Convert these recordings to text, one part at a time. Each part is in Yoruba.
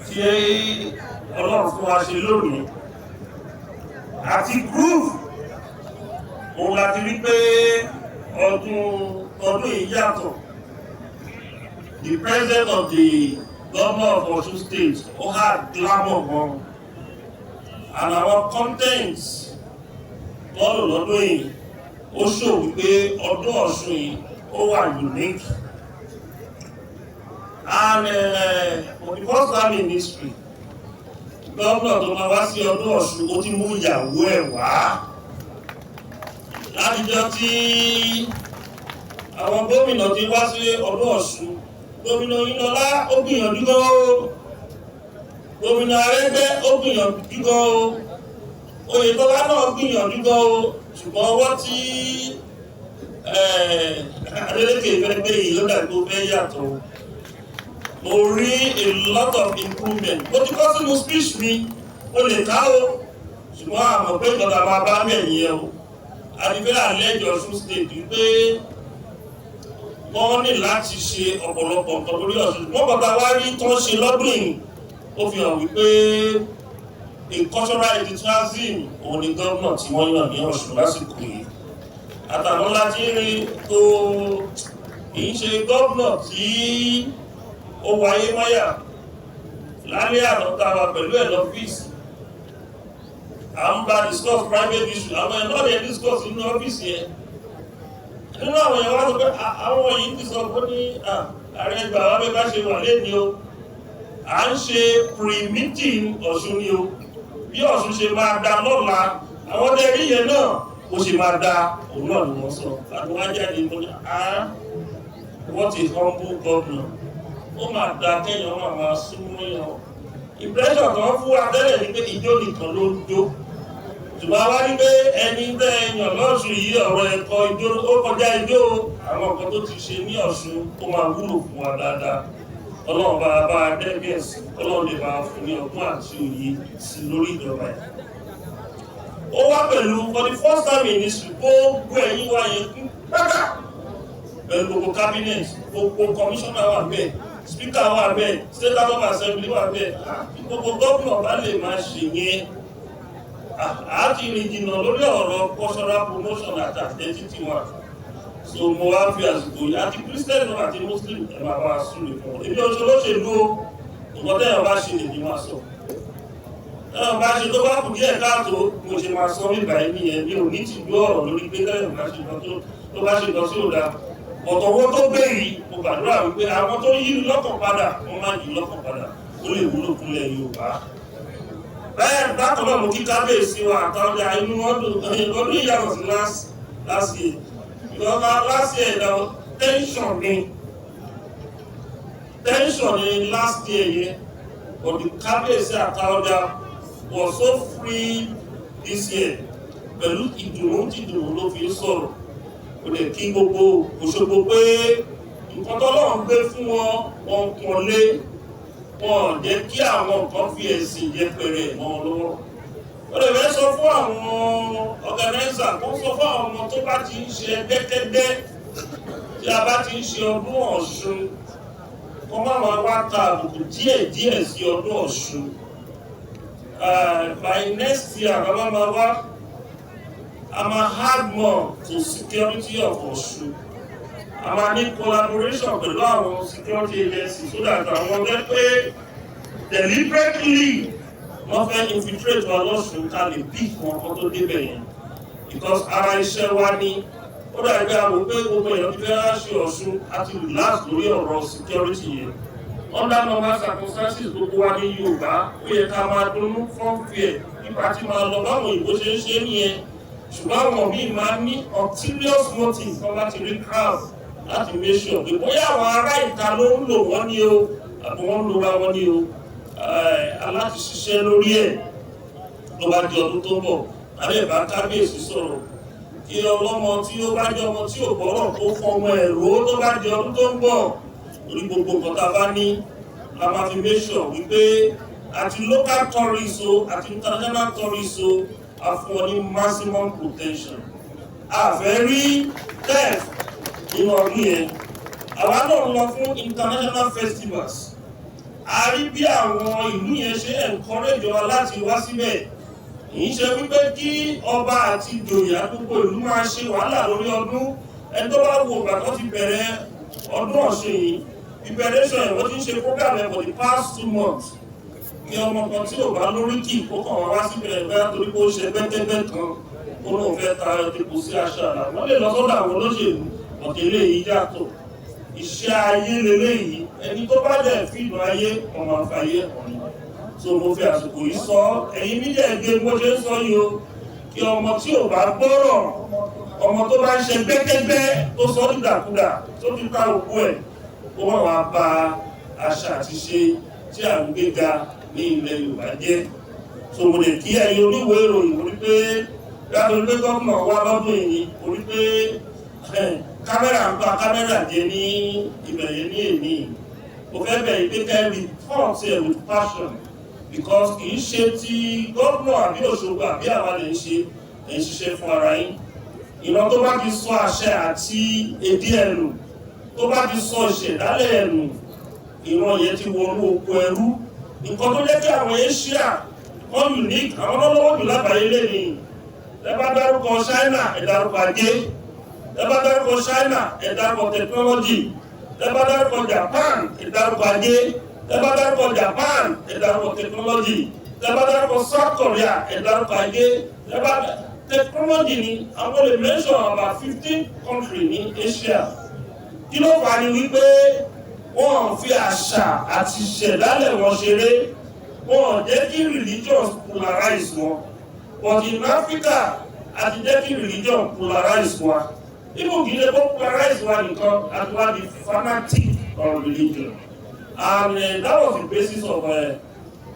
Tí Ọlọ́run fún wa ṣe lónìí àti groove òun láti rí pé ọdún yìí yàtọ̀. The president of the governor of Osun State, ó had glamour gan, and our contents lọ́dún yìí, ó show wípé ọdún Ọ̀ṣun yìí, ó wà unique. And for the first time in history, gómìnà tó máa wá sí ọdún Ọ̀ṣun, ó ti mú ìyàwó ẹ̀ wá. Látijọ́ tí àwọn gómìnà ti wá sí ọdún Ọ̀ṣun, Gómìnà Oyinlọ́lá, ó gbìyànjú gan o. Gómìnà Arẹ́gbẹ́, ó gbìyànjú gan o. Oyètọ́lá náà gbìyànjú gan o. Ṣùgbọ́n ọwọ́ tí Adeleke fẹ́ gbé yìí, ló dàbí ó fẹ́ yàtọ̀. Mo rí a lot of improvement. Mo ti kọ́ sínú speech mi, mo lè ká o, ṣùgbọ́n àmọ̀ pé ìjọba máa bá mẹ̀yìn ẹ o. Àdìfẹ́ àlẹ́jọ Ọ̀ṣun State wípé wọ́n ní láti ṣe ọ̀pọ̀lọpọ̀ nǹkan lórí Ọ̀ṣun. Wọ́n bàbá wá rí tó ń ṣe lọ́dún yìí, ó fi hàn wípé a cultural enthusiasm òun ni gómìnà tí wọ́n yàn ní Ọ̀ṣun lásìkò yìí. Àtàwọn láti rí tó kì í ṣe gómìnà tí ó wáyé máyà. Lálẹ́ àná tá a wà pẹ̀lú ẹ̀ lọ́fíìsì, à ń bá discuss private issue. Àwọn ẹ̀ náà lè discuss nínú ọ́fíìsì yẹn. Nínú àwọn èèyàn wá sọ pé àwọn yìí ti sọ pé ní ààrẹ gbà wá bẹ́ẹ̀ bá ṣe wà lẹ́ni o. À ń ṣe pre-meeting Ọ̀ṣun ni o. Bí Ọ̀ṣun ṣe máa da lọ́la, àwọn tẹ́rí yẹn náà, ó ṣe máa da, òun náà ni wọ́n sọ láti wá jáde tó ní, "Ah, what a humble governor." Ó máa da kéèyàn máa súnmọ́ yàn. Impression tó ń fún wa tẹ́lẹ̀ ní pé ìjó nìkan ló ń jó, ṣùgbọ́n wá ní pé ẹni tẹ́ yàn lọ́ṣun yìí, ọ̀rọ̀ ẹ̀kọ́ ijó, ó kọjá ijó. Àwọn nǹkan tó ti ṣe ní Ọ̀ṣun, ó máa wúlò fún wa dáadáa. Ọlọ́run bá dẹ́bí ẹ̀sìn, Ọlọ́run lè bá fún ní ọgbọ́n àti òye sí lórí ìjọba ẹ̀. Ó wá pẹ̀lú, for the first time in history, gbogbo ẹ̀yin wa yẹn kún pátá pẹ̀lú gbogbo cabinet, gbogbo commissioner wà bẹ́ẹ̀, speaker wà bẹ́ẹ̀, state house of assembly wà bẹ́ẹ̀. Gbogbo gómìnà bá lè máa ṣe yẹn, a ti rìn jìnnà lórí ọ̀rọ̀ cultural promotion àti identity wa. So mo wá fi àsìkò yìí, àti Christian náà àti Muslim, ẹ máa bá a súre fún wọn. Èmi ò ṣe olóṣèlú o. Nǹkan tẹ́yàn bá ṣe lèmi máa sọ. Tẹ́yàn bá ṣe tó bá kù díẹ̀ káàtó, mo ṣe máa sọ nígbà yìí nìyẹn. Mi ò ní tìjú ọ̀rọ̀ lórí pé tẹ́yàn bá ṣe nǹkan tó bá ṣe nǹkan sí òdà ọ̀tọ̀wọ́ tó gbé yìí. Mo gbàdúrà wípé àwọn tó yí lọ́kàn padà, wọ́n máa yí lọ́kàn padà, ó lè wúlò fúnlẹ̀ Yorùbá bẹ́ẹ̀. Bákan náà, mo kí kábíyèsí wa àtàwọn inú ọdún ọdún ìyàtọ̀ sí last year, because last year na tension ni, tension ni last year yẹn, but the kábíyèsí Àtaọ́jà was so free this year. Pẹ̀lú ìdùnnú tí ìdùnnú ló fi ń sọ̀rọ̀. Ó lè kí gbogbo Òṣogbo pé nǹkan tọ́lọ́run gbé fún wọn, wọn pọ́n lé wọn, jẹ́ kí àwọn nǹkan fi ẹ̀sìn yẹpẹrẹ mọ́ wọn lọ́wọ́. Ó lè fẹ́ sọ fún àwọn organizer, kó sọ fún àwọn ọmọ tó bá ti ń ṣe ẹgbẹ́kẹ́gbẹ́, tí a bá ti ń ṣe ọdún Ọ̀ṣun, kó má máa wá ta àbùkù díẹ̀ díẹ̀ sí ọdún Ọ̀ṣun. By next year, bàbá máa wá, a máa add more to security of Ọ̀ṣun. A máa ní collaboration pẹ̀lú àwọn security agencies so that àwọn ọgbẹ́ pé deliberately wọ́n fẹ́ infiltrate wa lọ́ṣun, ká lè bí wọn kan tó débẹ̀ yẹn, because ara iṣẹ́ wa ní. Ó dàbí àwọn pé gbogbo èèyàn ti fẹ́ ṣe Ọ̀ṣun àti relax lórí ọ̀rọ̀ security yẹn. Under normal circumstances, gbogbo wa ní Yorùbá, ó yẹ ká máa dunnú fọ́nfìẹ̀ nípa tí máa lọ báwọn òyìnbó ṣe ń ṣe nìyẹn. Ṣùgbọ́n àwọn míì máa ní ulterior motive tó bá ti rí crowd, láti make sure pé bóyá àwọn ará ìta ló ń lò wọ́n ní o, àbí wọ́n ń lora wọn ní o. Aláti ṣiṣẹ́ lórí ẹ̀ ló bá di ọdún tó ń bọ̀. Tàbí ẹ̀bá kábíyèsí sọ̀rọ̀ kí ọlọ́mọ tí ó bá jẹ́ ọmọ tí ò gbọ́rọ̀, kó fọmọ ẹ̀rọ tó bá di ọdún tó ń bọ̀. Orí gbogbo nǹkan tá a bá ní la máa fi make sure wípé àti local tourists o, àti international tourists o, a fún ọ ní maximum protection. A fẹ́ rí theft nínú ọdún yẹn. Àwa náà lọ fún international festivals. A rí bí àwọn ìlú yẹn ṣe encourage wa láti wá síbẹ̀. Kì í ṣe wípé kí ọba àti ìjòyè àdúgbò ìlú máa ṣe wàhálà lórí ọdún. Ẹni tó bá wo ìgbà tó ti bẹ̀rẹ̀ ọdún Ọ̀ṣun yìí, preparation ẹ̀, wọ́n ti ń ṣe program ẹ̀ for the past 2 months. Kí ọmọ kan tí ò bá lórí kì kó kàn wá wá síbẹ̀ ẹgbẹ́ torí pé ó ṣe gbẹ́gbẹ́gbẹ́ kan, ó lóun fẹ́ ta epo sí aṣọ àlà, wọ́n lè lọ sọ́dọ̀ àwọn olóṣèlú ọ̀tẹ̀. Eléyìí yàtọ̀, iṣẹ́ ayé leléyìí. Ẹni tó bá dẹ̀ fìdùn ayé, ọmọ àfàyè ọ̀nà. So mo fi àsìkò yìí sọ, ẹ̀yin media, ẹgbẹ́ bó ṣe ń sọ yìí o, kí ọmọ tí ò bá gbọ́rọ̀, ọmọ tó bá ń ṣe gbẹ́kẹ́gbẹ́, tó sọ dídàkudà, tó ti ta òkú ẹ̀, kó má wàá ba àṣà àti ṣe tí à ń gbéga ní ilẹ̀ Yorùbá jẹ́. So mo lè kí ẹ̀yin oníwèé ìròyìn orí pé yàtọ̀ pé gómìnà wá lọ́dún yìí, orí pé kámẹ́rà ń pa kámẹ́rà jẹ ní ibẹ̀ yẹn ní èní. Mo fẹ́ bẹ̀ yìí pé kẹ́ report ẹ̀ with passion, because kì í ṣe ti gómìnà àbí Òṣogbo àbí àwa lè ń ṣe, ẹ̀ ń ṣiṣẹ́ fún ara yín. Ìran tó bá ti sọ àṣẹ àti èdè ẹ̀nù, tó bá ti sọ ìṣẹ̀dálẹ̀ ẹ̀nù, ìran yẹn ti wọnú oko ẹrú. Nǹkan tó jẹ́ kí àwọn Asia wọ́n unique, àwọn lọ́wọ́ jù lágbàáyé lẹ́yìn. Ẹ bá dárúkọ China, ẹ dárúkọ ajé. Ẹ bá dárúkọ China, ẹ dárúkọ technology. Ẹ bá dárúkọ Japan, ẹ dárúkọ ajé. Ẹ bá dárúkọ Japan, ẹ dárúkọ technology. Ẹ bá dárúkọ South Korea, ẹ dárúkọ ajé. Ẹ bá technology ni àwọn lè mention about 15 country ní Asia. Kí ló fà á? Ni wípé wọ́n fi àṣà àti ìṣẹ̀dálẹ̀ wọn ṣeré, wọ́n jẹ́ kí religion polarize wọn. But in Africa, a ti jẹ́ kí religion polarize wa. Even kì í ṣe kó polarize wa nìkan, a ti wá di fanatic on religion, and that was the basis of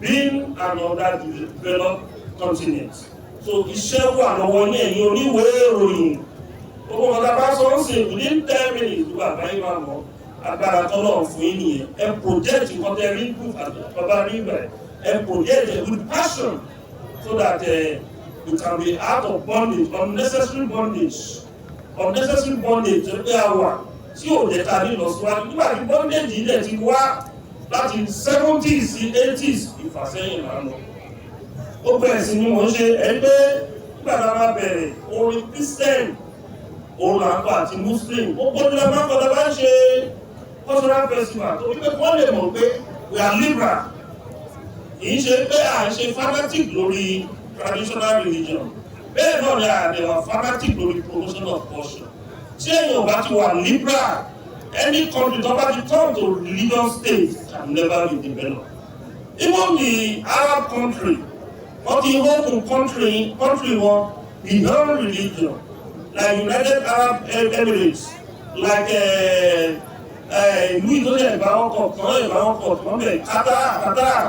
being an underdeveloped continent. So iṣẹ́ wà lọ́wọ́ ní ẹ̀yin oníwèé ìròyìn. Gbogbo ọ̀gá bá sọ ń sìn, within 10 minutes, gbogbo àgbáyé máa mọ̀. Agbára tọ́lọ̀ fún yín nìyẹn. Ẹ project nǹkan tẹ rí proof àti bàbá rí bẹ̀, ẹ project it with passion so that you can be out of bondage, unnecessary bondage, unnecessary bondage tó pé a wà tí ò jẹ́ ká ní ìlọsíwájú. Nígbà tí bondage yìí dẹ̀ ti wá láti 70s sí 80s, ìfàsẹ́yìn là ń lọ. Ó bẹ̀rẹ̀ sí ni mò ń ṣe ẹgbẹ́. Nígbà tá a máa bẹ̀rẹ̀, orin Christian òun là ń kọ àti Muslim. Ó gbọ́dọ̀ la máa ń kọ́ tá a bá ń ṣe cultural festival, tó wípé wọ́n lè mọ̀ pé we are liberal, kì í ṣe pé à ń ṣe fanatic lórí traditional religion. Bẹ́ẹ̀ náà ni àdẹ̀wà fanatic lórí promotion of culture. Tí èèyàn bá ti wà liberal, any country tó bá ti turn to religious state can never be developed. Even the Arab country, wọ́n ti open country wọn beyond religion, like United Arab Emirates, like ìlú ìtọ́jú ìgbà wọn kọ̀ tán, ìgbà wọn kọ̀ tán bẹ̀, Qatar. Qatar,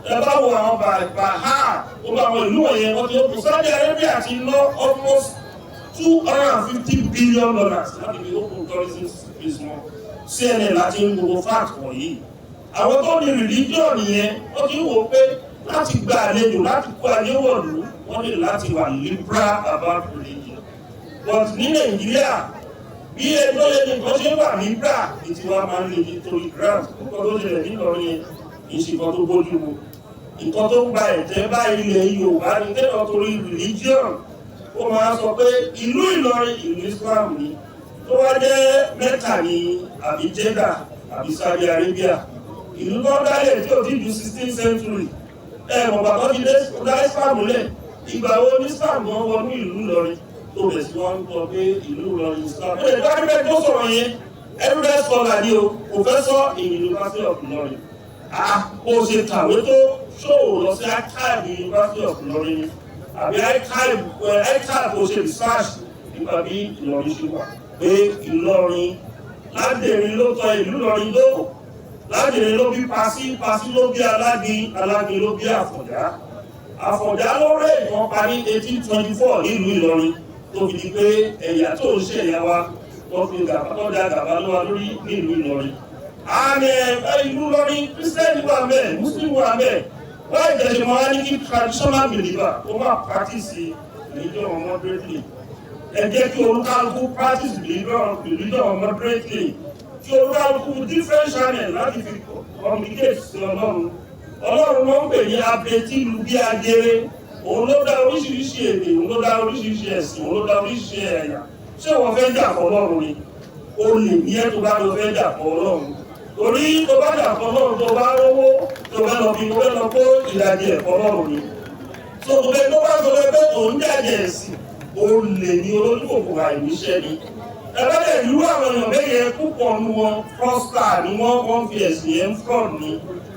ẹ bá wo àwọn Baha, gbogbo àwọn ìlú wọ̀nyẹn, wọ́n ti open. Saudi Arabia ti ná almost $250 billion láti fi open tourism space wọn. CNN láti ń gbogbo fact wọ̀nyí. Àwọn tó ní religion yẹn, wọ́n ti ń wò pé láti gba àlejò, láti kó ayé wọ̀lú, wọ́n ní láti wà liberal about religion. But ní Nàìjíríà, bí ẹjọ́ yẹn ní nǹkan ṣe wà liberal ní tiwa máa ń le nítorí grant. Nǹkan tó ṣẹlẹ̀ nílọrin yẹn kì í ṣe nǹkan tó bójú mu. Nǹkan tó gba ẹ̀jẹ̀ bá ilẹ̀ Yorùbá ní kéèyàn torí religion ó máa sọ pé ìlú Ìlọrin, ìlú Islam ni, tó wá jẹ́ Mẹ́kà ní àbí Jeddah àbí Saudi Arabia, ìlú tó dálẹ̀ tí ò tí ju 16th century. Ẹ mọ̀ bàbá ti dá Islam lẹ̀. Ìgbà wo ní Islam gan wọnú ìlú Ìlọrin tó bẹ̀ sí wọn kọ pé ìlú Ìlọrin Islam? Ó lè dájú bẹ́ẹ̀ tó sọ̀rọ̀ yẹn, erudite scholar ni o, professor in University of Ìlọrin. Ah, bó ṣe kàwé tó, ṣòwò lọ sí archive University of Ìlọrin ni àbí archive kò ṣe research nípa bí Ìlọrin ṣe wà, pé Ìlọrin Ládèrè ló tọ ìlú Ìlọrin ló Ládèrè ló bí Pasí, Pasí ló bí Alágin, Alágin ló bí Àfọ̀njá, Àfọ̀njá ló rẹ̀ ìkan pa ní 1824 nílùú Ìlọrin, tó fi di pé ẹ̀yà tó ń ṣe ẹ̀yà wa, wọ́n fi gàba tó da gàba ló wa lórí nílùú Ìlọrin. Àmì ìlú Ìlọrin, Christian wà mẹ́, Muslim wà mẹ́. Wọ́n ìjẹ̀ṣẹ̀ mọ́ wá ní kí traditional believer ó máa practice religion moderately. Ẹ jẹ́ kí olúkálukú practice religion moderately. Tí olúkálukú different channel láti fi communicate sí Ọlọ́run. Ọlọ́run ló ń pè ní abetí lu bí ajere. Òun ló dá oríṣiríṣi èdè, òun ló dá oríṣiríṣi ẹ̀sìn, òun ló dá oríṣiríṣi ẹ̀yà. Ṣé wọ́n fẹ́ jà fún Ọlọ́run ni? O lè ní ẹ́ tó bá lọ fẹ́ jà fún Ọlọ́run, torí tó bá jà fún Ọlọ́run, tó bá rówó, tó bá lọ fi tó fẹ́ lọ kó ìlàjì ẹ̀fọ́ Ọlọ́run ni. Tó tó bẹ tó bá sọ pé òun jàjẹ̀ ẹ̀sìn, o lè ní, olójúkòkòrò àìníṣẹ́ ni. Ẹgbẹ́ ìlú àwọn èèyàn bẹ́ẹ̀ yẹn, púpọ̀ nu wọn, fraudster ni wọ́n. Wọ́n fi ẹ̀sìn yẹn fraud ni.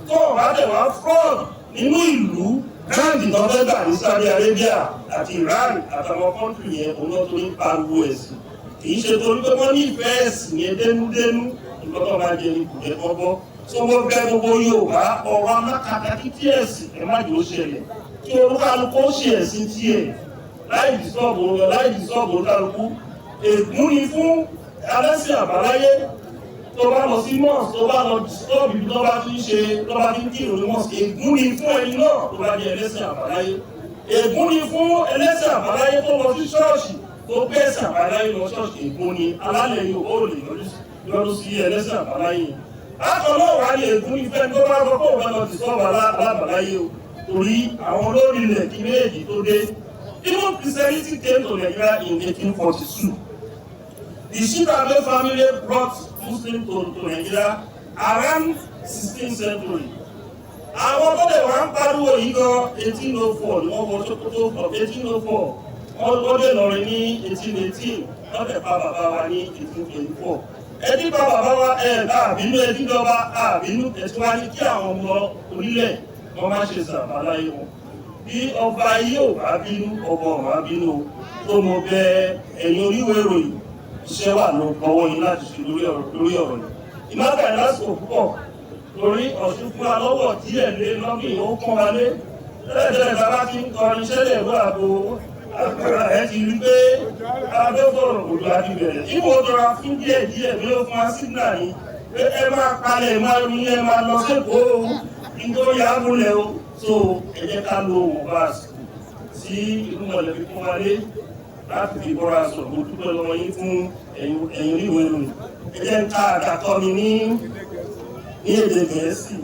Tó o bá tẹ̀ wá fraud nínú ìlú, gáàdì tó fẹ́ gbà ní Saudi Arabia àti Iran àtàwọn country yẹn, òun náà tó ń pariwo ẹ̀sìn. Kì í ṣe torí pé wọ́n nífẹ̀ẹ́ ẹ̀sìn yẹn dénúdénú. Nǹkan tó máa jẹ ní kò jẹ́ kọ́ gbọ́. Tó wọ́n bẹ gbogbo Yorùbá, ọ̀rọ̀ alákatakítí ẹ̀sìn, ẹ má jẹ́ ó ṣẹlẹ̀. Kí olúkálukú ó ṣe ẹ̀sìn tiẹ̀ láì disturb olúkálukú. Ègún ni fún alẹ́sìn àbáláyé tó bá lọ sí mosque, tó bá lọ disturb ibi tó bá ti ń ṣe, tó bá ti ń kírun ní mosque. Ègún ni fún ẹni náà tó bá jẹ́ ẹlẹ́sìn àbáláyé. Ègún ni fún ẹlẹ́sìn àbáláyé tó lọ sí ṣọ́ọ̀ṣì, tó gbé ẹ̀sìn àbáláyé lọ ṣọ́ọ̀ṣì. Ègún ni. Alálẹ̀ Yorùbá ò lè yọdún sí ẹlẹ́sìn àbáláyé. Bákan náà wà ní ègún ní fẹ́ni tó bá sọ pé òun fẹ́ lọ disturb alábàláyé o, torí àwọn olórí ilẹ̀ kí méjì tó dé. Even Christianity came to Nigeria in 1842. The Shitta Bey family brought Muslim to Nigeria around 16th century. Àwọn tó lè wá ń pariwo yìí gan, 1804 ni wọ́n wọ Sokoto. From 1804, wọ́n dé Ìlọrin ní 1818, wọ́n dẹ̀ pa bàbá wa ní 1824. Ẹtí pa bàbá wa, ẹ̀ bá àbínú, ẹtí jọba àbínú, ẹtí wá ní kí àwọn ọmọ orílẹ̀ wọ́n má ṣe sàbáláyé wọn. Bí ọba yìí ò bá bínú, ọba ọ̀run á bínú o. Tó mo bẹ ẹ̀yin oníwèé ìròyìn, iṣẹ́ wà ló gbọ́wọ́ yín láti ṣe lórí ọ̀rọ̀ yìí. Ìmágbà yìí lásìkò púpọ̀, torí Ọ̀ṣun fún wa lọ́wọ́ díẹ̀ lé lọ́gbìn, ó pọ́n wa lé. Tẹ́lẹ̀tẹ́lẹ̀, bàbá ti ń kọrin ṣẹlẹ̀ ìlú àgbo, ẹ ti rí pé abẹ́fọ̀rọ̀ òjò àti bẹ̀rẹ̀. Ìwò tọra fún díẹ̀ díẹ̀ bí ó fún wa signal ni pé ẹ máa palẹ̀, máa rí, ẹ máa lọ sẹ́kọ̀ọ́ o, nítorí àmúlẹ̀ o. So ẹ jẹ́ ká lo òun bá àsìkò tí ìlú mọ̀lẹ́bí fún wa lé láti fi bọ́ra sọ̀rọ̀. Mo dúpẹ́ lọ́wọ́ yín fún ẹ̀yin oníwèé ìròyìn. Ẹ jẹ́ ń ká àdàkọ́ mi ní èdè Gẹ̀ẹ́sì.